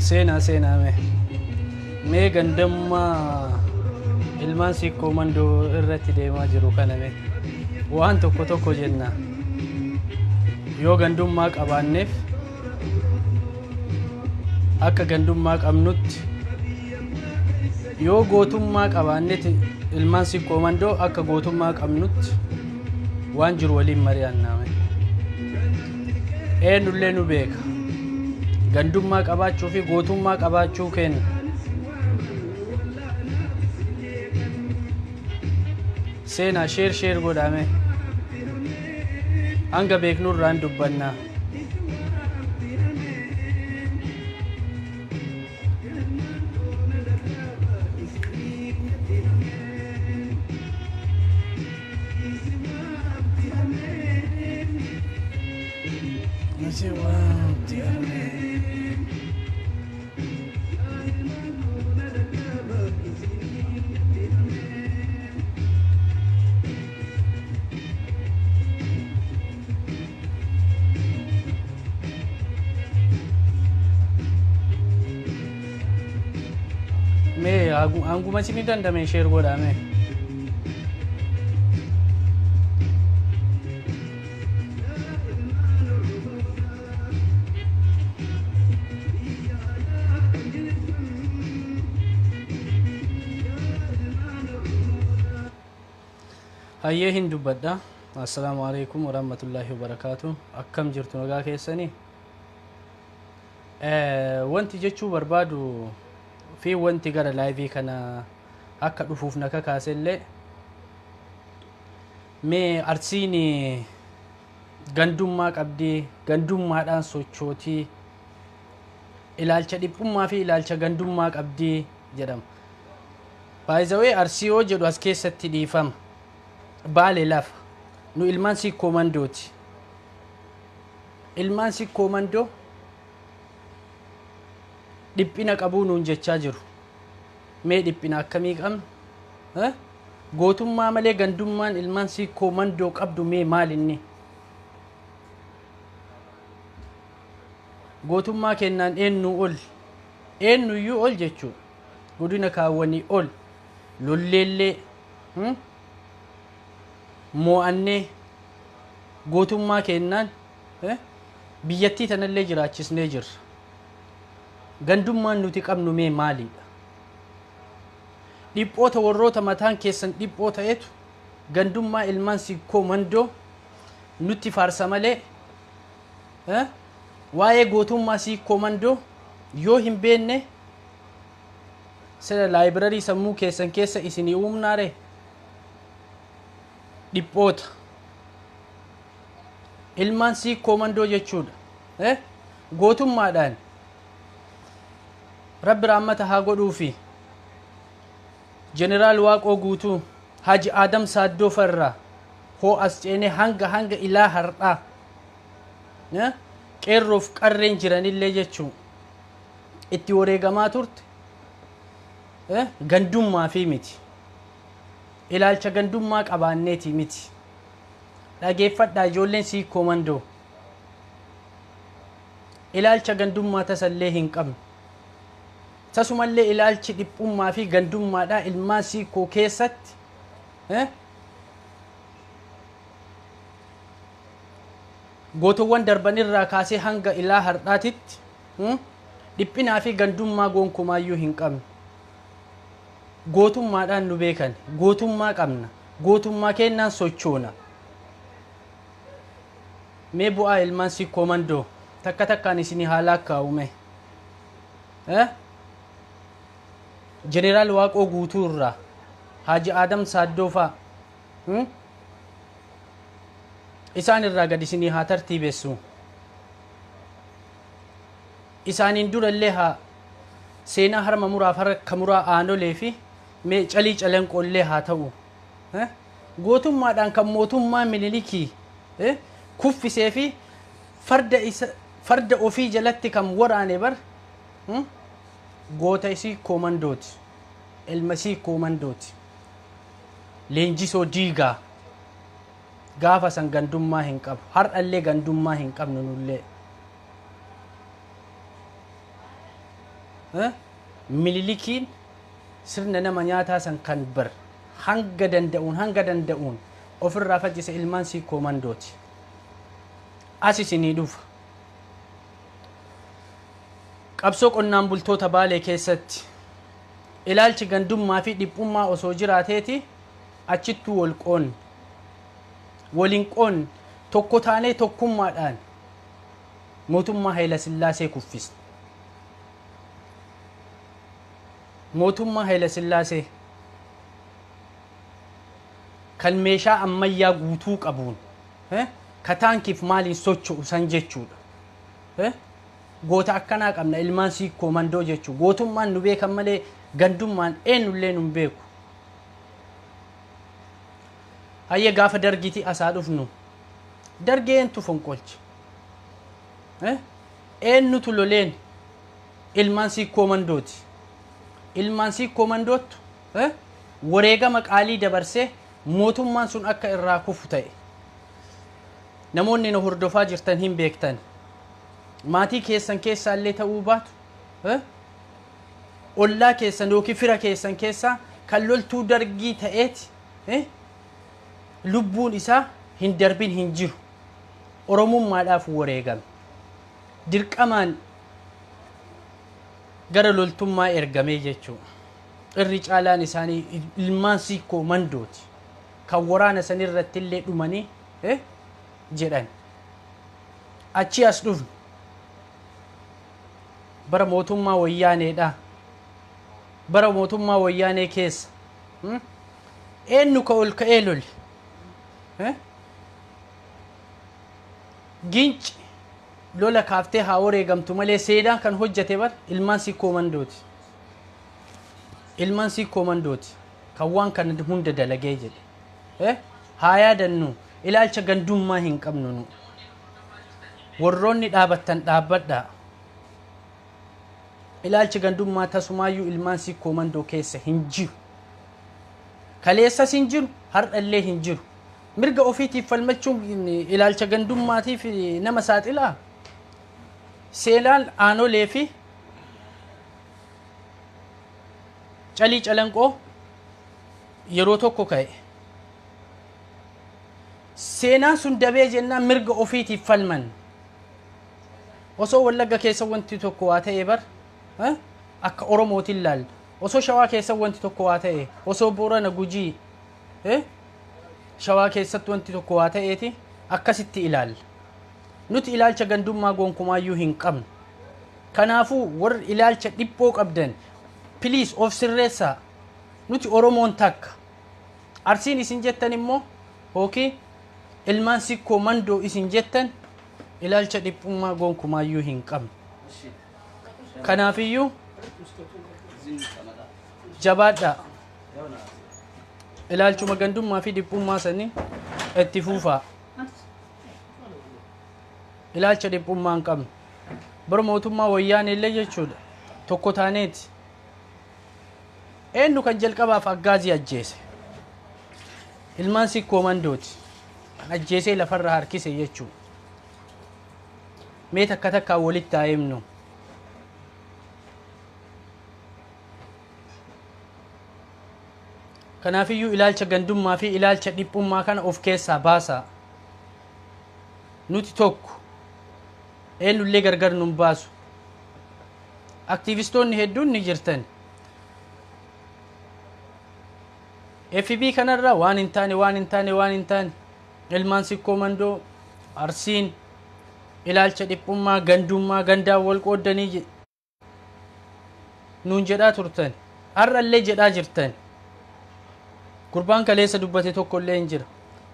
Seenaa seenaa mee. Mee gandammaa ilmaan Sikkoo Mandoo irratti deemaa jiru kana mee waan tokko tokko jenna. Yoo gandummaa qabaanneef akka gandummaa qabnutti, yoo gootummaa qabaannetti ilmaan Sikkoo Mandoo akka gootummaa qabnutti waan jiru waliin mari'annaa mee. Eenyullee nu beeka. Gandummaa qabaachuu fi gootummaa qabaachuu kenna. Seenaa share share godhame. Hanga beeknurraan dubbannaa. Mee hanguma isin dandame share godhame. Hayyee, hin dubbadha. Assalaamu alaikum warahmatullaahi wabarakaatu. Akkam jirtu, nagaa keessanii? Wanti jechuu barbaadu fi wanti gara live kana akka dhufuuf na kakaasellee, mee Arsiin gandummaa qabdii, gandummaadhaan sochootii, ilaalcha dhiphummaa fi ilaalcha gandummaa qabdii jedhama. Baay'izawee Arsii yoo jedhu as keessatti dhiifama. Baale lafa. Nu ilmaan Sikkoo Mandooti. Ilmaan Sikkoo Mandoo dhiphina qabuu nuun jechaa jiru. Mee dhiphina akkamii qabna? Gootummaa malee gandummaan ilmaan Sikkoo Mandoo qabdu mee maal inni? Gootummaa kennaan eenyu ol? Eenyuyyuu ol jechuudha. Godina kaawwanii ol. Lolleellee. Moo'annee gootummaa kennaan biyyattii tanallee jiraachisnee jirra. Gandummaan nuti qabnu mee maalidha? Dhiphoota warroota mataan keessan dhiphoo ta'etu gandummaa ilmaan Sikkoo Mandoo nutti faarsa malee, waa'ee gootummaa Sikkoo Mandoo yoo hin beekne sila library sammuu keessan keessa isinii uumnaare? Dhiphoota ilmaan Sikkoo Mandoo jechuudha. Gootummaadhaan Rabbi raammata haa godhuufi Jeneraal Waaqoo Guutuu, Haji Adam Saaddoo Farraa hoo as ceenee hanga ilaa har'aa qeerroof qarreen jiranillee jechuu itti wareegamaa turte gandummaa fi miti. Ilaalcha gandummaa qabaanneeti miti. Dhageeffadhaa, ijoolleen Siikoo Mandoo. Ilaalcha gandummaa tasallee hin qabnu. Tasumallee ilaalchi dhiphummaa fi gandummaadhaa ilmaan Siikoo keessatti gootowwan darban irraa kaasee hanga ilaa har'aatitti dhiphinaa fi gandummaa gonkumaayyuu hin qabnu. Gootummaadhaan nu beekan, gootummaa qabna, gootummaa kennaan sochoona. Mee bu'aa ilmaan Sikkoo Mandoo takka takkaan isinii haa lakkaa'ume. Jeneraal Waaqoo Guutuu irraa, Haaji Aadam Saaddoo fa'a isaan irraa gad isinii haa tartiibessu. Isaaniin durallee haa seenaa harma muraaf harka muraa Aanolee fi mee Calii Calanqoollee haa ta'u. Gootummaadhaan kan mootummaa Minilikii kuffisee fi farda isa farda ofii jalatti kan waraane bar goota isii koomandooti. Ilma isii koomandooti. Leenjisoo Diigaa gaafa san gandummaa hin qabu. Har'allee gandummaa hin qabnu nullee. Minilikiin sirna nama nyaataa san kan bar hanga danda'uun ofirraa faccise ilmaan Siikoo Mandooti. As isinii dhufa. Qabsoo qonnaan bultoota Baalee keessatti ilaalchi gandummaa fi dhiphummaa osoo jiraateeti achittuu wal qoonne, waliin qoonne, tokko taanee tokkummaadhaan mootummaa Hayila Sillaasee kuffisne. Mootummaa Hayila Sillaasee kan meeshaa ammayyaa guutuu qabuun, ka taankiif maaliin socho'u san jechuudha. Goota akkanaa qabna, ilmaan Siikoo Mandoo jechuudha. Gootummaan nu beekan malee gandummaan eenyullee nu hin beeku. Hayya, gaafa Dargiiti asaa dhufnu, Dargee eentu fonqolche? Eenyutu loleen? Ilmaan Siikoo Mandooti. Ilmaan Siikoo Mandoottu wareegama qaalii dabarsee mootummaan sun akka irraa kufu ta'e. Namoonni na hordofaa jirtan hin beektan. Maatii keessan keessaa illee ta'uu baatu, ollaa keessan yookiin fira keessan keessaa kan loltuu Dargii ta'eeti lubbuun isaa hin darbin hin jiru. Oromummaadhaaf wareegame. Dirqamaan gara loltummaa ergamee jechuudha. Irri caalaan isaanii ilmaan Siikoo Mandooti. Kan waraana sanirratti illee dhumanii jedhan. Achi as dhufne, bara mootummaa Wayyaaneedha. Bara mootummaa Wayyaanee keessa eenyu ka ol ka'ee lole? Ginci lola kaaftee haa wareegamtu malee seenaa kan hojjete bar ilmaan Siikoo Mandooti. Ilmaan Siikoo Mandooti kan waan kana hunda dalagee jedhe. Haa yaadannu, ilaalcha gandummaa hin qabnu nu. Warroonni dhaabattan dhaabbadhaa. Ilaalchi gandummaa tasumaayyuu ilmaan Siikoo Mandoo keessa hin jiru. Kaleessas hin jiru, har'allee hin jiru. Mirga ofiitiif falmachuun ilaalcha gandummaatiif nama saaxilaa? Seenaan Aanolee fi Calii Calanqoo yeroo tokko ka'e. Seenaan sun dabee jennaan mirga ofiitiif falman. Osoo Wallagga keessa wanti tokko waa ta'e bar akka Oromootiin laalla. Osoo Shawaa keessa wanti tokko waa ta'e, osoo Boorana, Gujii, Shawaa keessatti wanti tokko waa ta'eeti akkasitti ilaalla. Nuti ilaalcha gandummaa gonkumaayyuu hin qabnu. Kanaafuu warri ilaalcha dhiphoo qabdan, please, of sirreessaa. Nuti Oromoon takka. Arsiin isin jettan immoo yookiin ilmaan Sikkoo Mandoo isin jettan ilaalcha dhiphummaa gonkumaayyuu hin qabnu. Kanaafiyyuu jabaadhaa. Ilaalchuma gandummaa fi dhiphummaa sanii itti fuufaa. Ilaalcha dhiphummaa hin qabnu. Bara mootummaa Wayyaanee illee jechuudha. Tokko taaneeti. Eenyu kan jalqabaaf Aggaazii ajjeese? Ilmaan Sikkoo Mandooti. Kan ajjeesee lafarra harkise jechuudha. Mee takka takkaan walitti haa himnu. Kanaafiyyuu ilaalcha gandummaa fi ilaalcha dhiphummaa kana of keessaa baasaa. Nuti tokko. Eenyullee gargar nun baasu. Aktiivistoonni hedduun ni jirtan. FB kanarra waan hin taane, waan hin taane, waan hin taane, ilmaan Sikkoo Mandoo, Arsiin ilaalcha dhiphummaa, gandummaa, gandaan wal qooddanii nuun jedhaa turtan. Har'allee jedhaa jirtan. Gurbaan kaleessa dubbate tokko illee hin jira.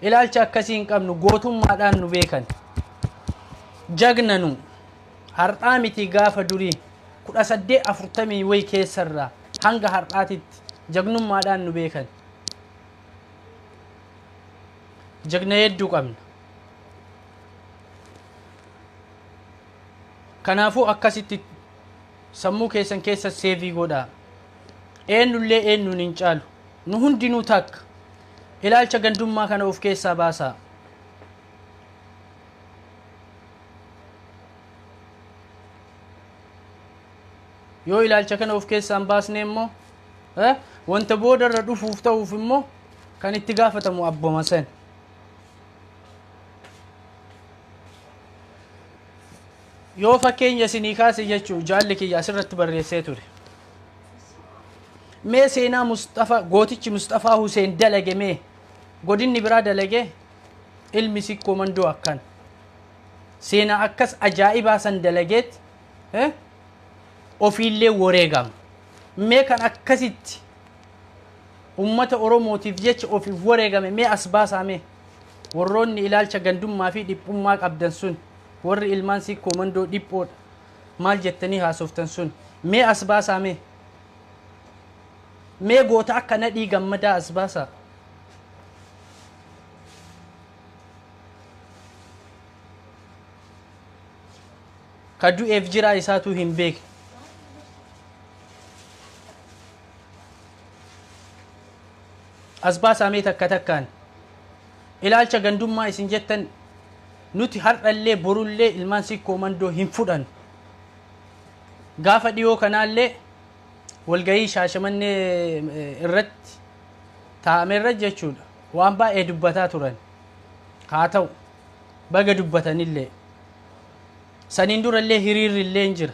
Ilaalcha akkasii hin qabnu, gootummaadhaan nu beekan. Jagna nu har'aa miti, gaafa durii 1840 wayi keessarraa hanga har'aatitti jagnummaadhaan nu beekan. Jagna hedduu qabna. Kanaafuu akkasitti sammuu keessan keessa save godhaa. Eenyullee eenyuun hin caalu. Nu hundinuu takka. Ilaalcha gandummaa kana of keessaa baasaa. Yoo ilaalcha kana of keessaan baasne immoo wanta boodarra dhufuuf ta'uuf immoo kan itti gaafatamu abboma san. Yoo fakkeenya isinii kaase jechuu jaalli kiyya asirratti barreessee ture. Mee seenaa Mustafa gootichi Mustafaa Huseen dalage, mee godinni biraa dalage? Ilmi Sikkoo Mandoo akkan seenaa akkas ajaa'ibaa san dalageet ofiillee wareegama. Mee kan akkasitti ummata Oromootiif jecha ofiif wareegame mee as baasaa? Mee warroonni ilaalcha gandummaa fi dhiphummaa qabdan sun, warri ilmaan Sikkoo Mandoo dhiphoodha maal jettanii haasoftan sun, mee as baasaa? Mee goota akka Nadhii Gammadaa as baasaa. Ka du'eef jiraa isaatu hin beekne. As baasaa mee takka takkaan. Ilaalcha gandummaa isin jettan nuti har'allee borullee ilmaan Sikkoo Mandoo hin fudhannu. Gaafa dhiyoo kanaallee walgahii Shaashamannee irratti taa'ameerra jechuudha. Waan baay'ee dubbataa turan. Haa ta'u, baga dubbatanillee. Saniin durallee hiriirri illee hin jira.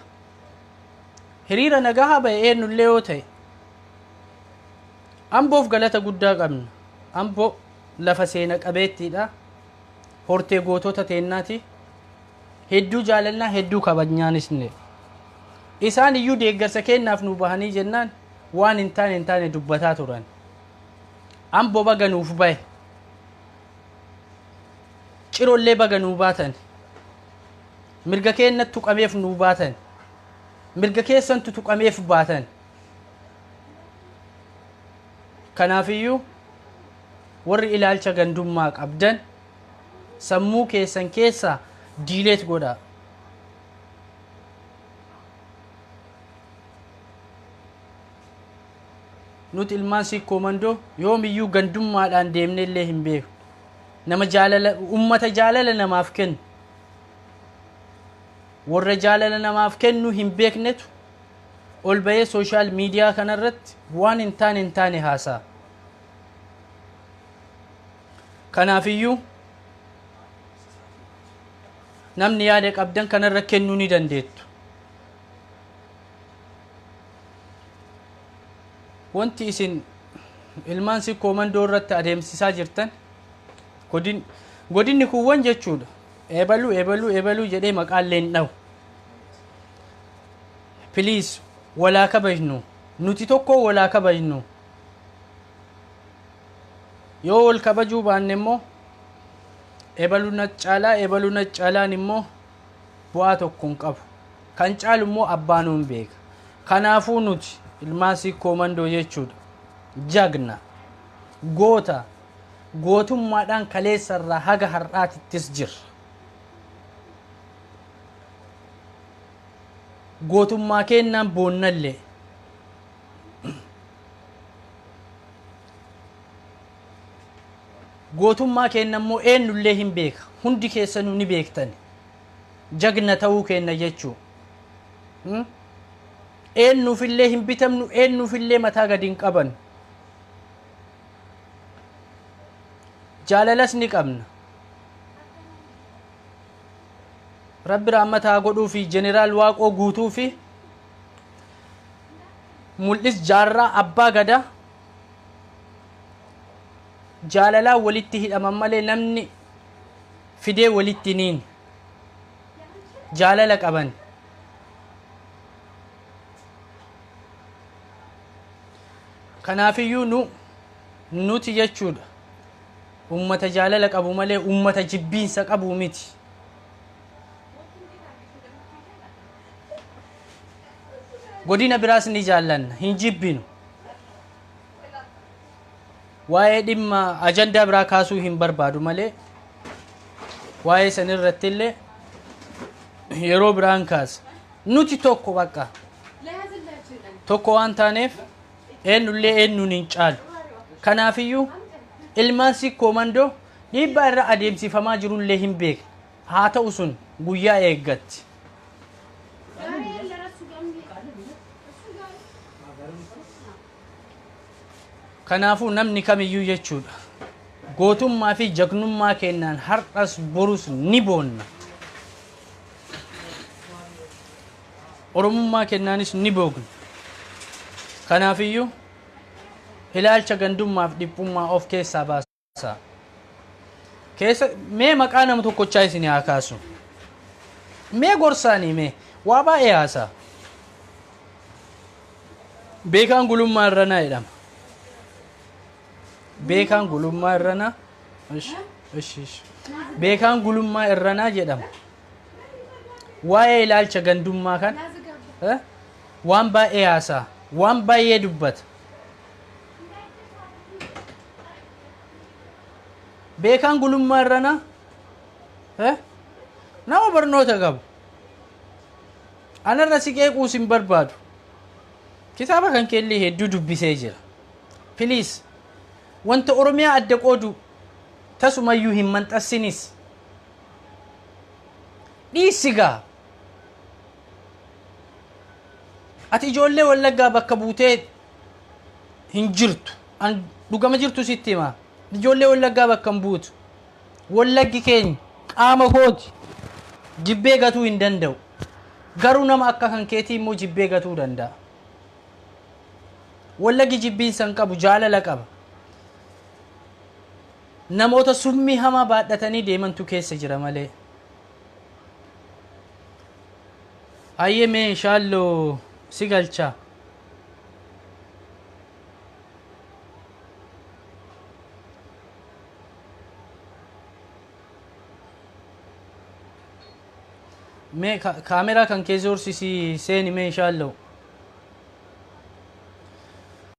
Hiriira nagaa ba'e eenyullee yoo ta'e. Amboof galata guddaa qabna. Amboo lafa seena qabeettiidha. Hortee gootota teennaati. Hedduu jaalannaa, hedduu kabajnaanis illee. Isaan iyyuu deeggarsa kennaaf nu bahanii jennaan waan hin taane hin taane dubbataa turan. Amboo baga nuuf bahe. Cirollee baga nuu baatan. Mirga keennatti tuqameef nuu baatan. Mirga keessantu tuqameef baatan. Kanaafiyyuu warri ilaalcha gandummaa qabdan sammuu keessan keessaa delete godhaa. Nuti ilmaan Sikkoo Mandoo yoomiyyuu gandummaadhaan deemnee illee hin beeku. Nama jaalala, ummata jaalala namaaf kennu. Warra jaalala namaaf kennu hin beeknetu ol bahee social media kanarratti waan hin taane hin taane haasa'a. Kanaafiyyuu namni yaada qabdan kanarra kennuu ni dandeettu. Wanti isin ilmaan Sikkoo Mandoo irratti adeemsisaa jirtan godinni kuuwwan jechuudha. Eebaluu eebaluu eebaluu jedhee maqaallee hin dhahu. Please, walaa kabajnu. Nuti tokko walaa kabajnu. Yoo wal kabajuu baanne immoo eebaluu na caalaa, eebaluu na caalaan immoo bu'aa tokko hin qabu. Kan caalu immoo abbaanuun beeka. Kanaafuu nuti ilmaan Sikkoo Mandoo jechuudha. Jagna. Goota. Gootummaadhaan kaleessarraa haga har'aatittis jirra. Gootummaa kennaan boonnallee. Gootummaa kenna immoo eenyullee hin beeka. Hundi keessanuu ni beektan. Jagna ta'uu kenna jechuu. Eenyuufillee hin bitamnu, eenyuufillee mataa gadi hin qaban. Jaalalas ni qabna. Rabbi rahmata godhuu fi Jeneraal Waaqoo Guutuu fi Mul'is Jaarraa Abbaa Gadaa jaalalaan walitti hidhaman malee namni fidee walitti niin jaalala qaban. Kanaafiyyuu nu nuti jechuudha ummata jaalala qabu malee ummata jibbiinsa qabu miti. Godina biraas ni jaallanna, hin jibbinu. Waa'ee dhimma ajandaa biraa kaasuu hin barbaadu malee waa'ee san irratti illee yeroo biraan kaasa. Nuti tokko, bakka tokko waan taaneef eenyullee eenyuun hin caalu. Kanaafiyyuu ilmaan Sikkoo Mandoo dhiibbaa irra adeemsifamaa jirullee hin beekne. Haa ta'u, sun guyyaa eeggatti. Kanaafuu namni kamiyyuu jechuudha. Gootummaa fi jagnummaa kennaan har'as borus ni boonna. Oromummaa kennaanis ni boogna. Kanaafiyyuu ilaalcha gandummaaf dhiphummaa of keessaa baasaa. Keessa mee maqaa nama tokkochaa isin haa kaasu. Mee gorsaanii mee waa baay'ee haasaa. Beekaan Gulummaa Irranaa jedhama. Beekaan Gulummaa Irranaa. Ishi, ishi, ishi. Beekaan Gulummaa Irranaa jedhama. Waa'ee ilaalcha gandummaa kan waan baay'ee haasaa, waan baay'ee dubbata. Beekaan Gulummaa Irranaa nama barnoota qabu. Anarra si qeequus hin barbaadu. Kitaaba kan keellee hedduu dubbisee jira. Please, wanta Oromiyaa adda qoodu tasumayyuu hin maxxansinis. Dhiisi gaa. Ati ijoollee Wallaggaa bakka buutee hin jirtu. An dhugama jirtu sitti hima. Ijoollee Wallaggaa bakka hin buutu. Wallaggi keenya qaama kooti. Jibbee gatuu hin danda'u. Garuu nama akka kan keetii immoo jibbee gatuu danda'a. Wallaggi jibbiinsa hin qabu, jaalala qaba. Namoota summii hamaa baadhatanii deemantu keessa jira malee. Hayyee, mee shaalloo si galchaa. Mee kaameraa kan kee zoorsisii seeni mee shaalloo.